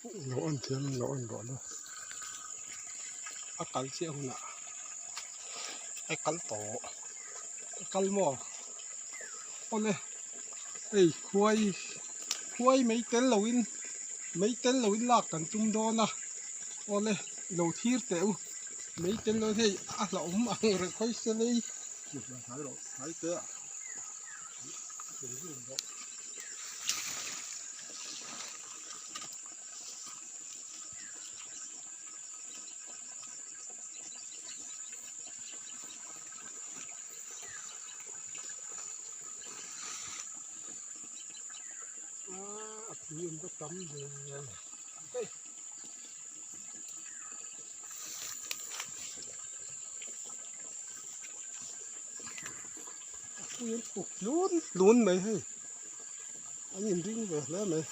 Lo en thiam lo en rawh le a kal chiah hunah a kal tawh a kal maw awle hei khuai khuai mai tel loin mai tel loin lak kan tum dawn a awle lo thlir teh u mai tel lo hei a hlauhawm ang reng khawi se lei hnai te ah. A pui an va tam ve hei. A pui an puk tlun tlun mai hei an inring ve hle mai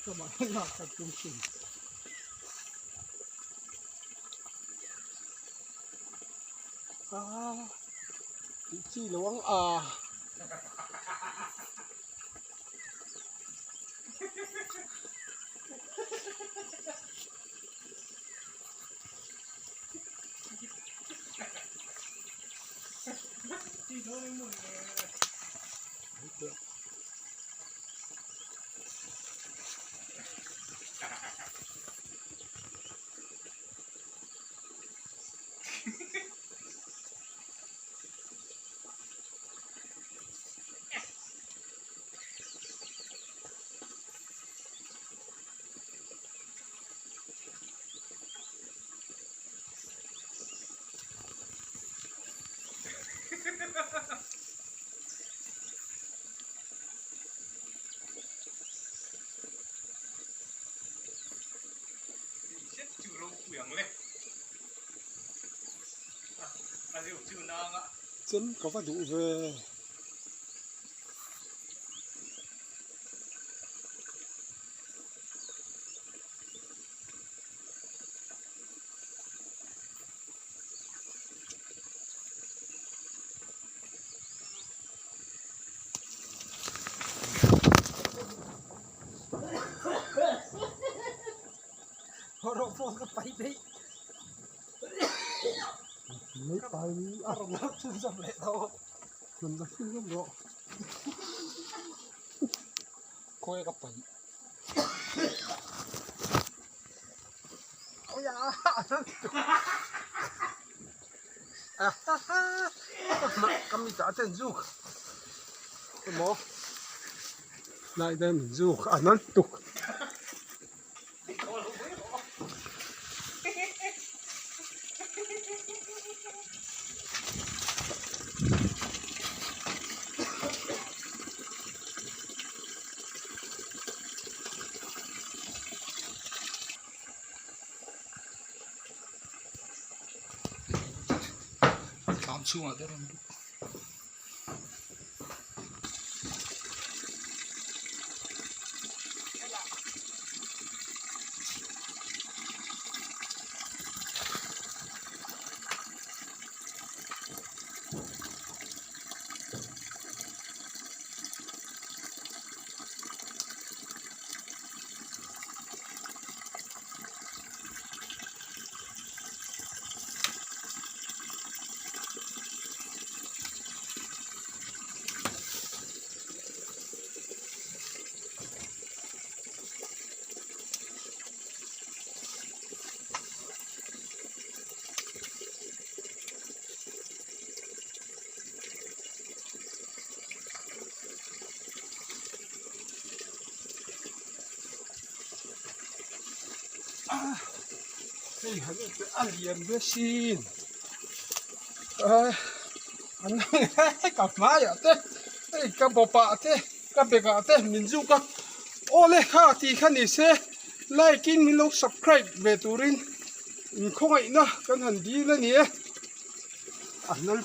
chumah hian lak kan tum thin. Aaa tih chi lo ang a. Chem ka va duh ve. Lai te min zuk a nan tuk. Thlam chhungah te rawn lut. Hei han en teh a lian ve sin ah an ka hmaiah te hei ka bawpah te ka bekah te min zuk a awle kha tih kha ni se like in min lo subscribe ve turin in khawngaihna kan han dil a ni e a hnal.